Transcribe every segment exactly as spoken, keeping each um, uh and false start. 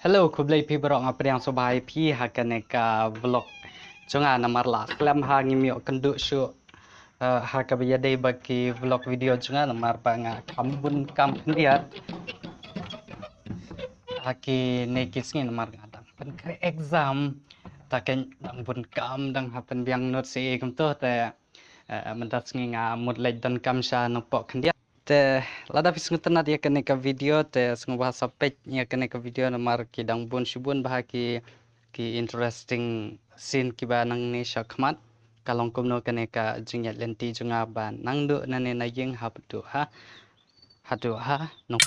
Hello, khublei phi baroh, nga pdiang sngewbha ïa phi ha kane ka vlog jong nga. Namar la khlem ha ngim ïoh kynduh shuh, eh, ha kaba ïadei bad ki vlog video jong nga namar ba nga kham bun kam khyndiat ha kine ki sngi namar nga dang pynkhreh exam. Ta kein dang bun kam, dang hap pynbiang notes kumto te, eh, mynta sngi nga mut leit donkam sha nongpoh khyndiat. Te lada phi sngewtynnat ïa kane ka video te sngewbha sa peit ïa kane ka video namar ki dang bun shibun bha ki, ki interesting scene kiba nangne sha khmat. Ka long kumno kane ka jingïaid lynti jong nga ba nang duh nangne na ïing hap duh ha, ha duh ha nong.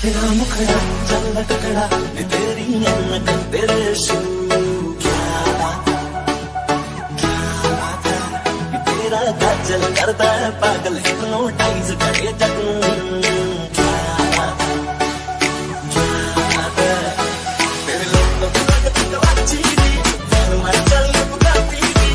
तेरा मुखड़ा चल टकरा, नी तेरी ऐनक तेरे शू, क्या बात है, क्या बात है। तेरा काजल करदा है पागल, hypnotize करे जग नू। क्या बात है, क्या बात है। तेरे लोग तो लगती गवाची दी, तेरे मार चल बुगाती दी।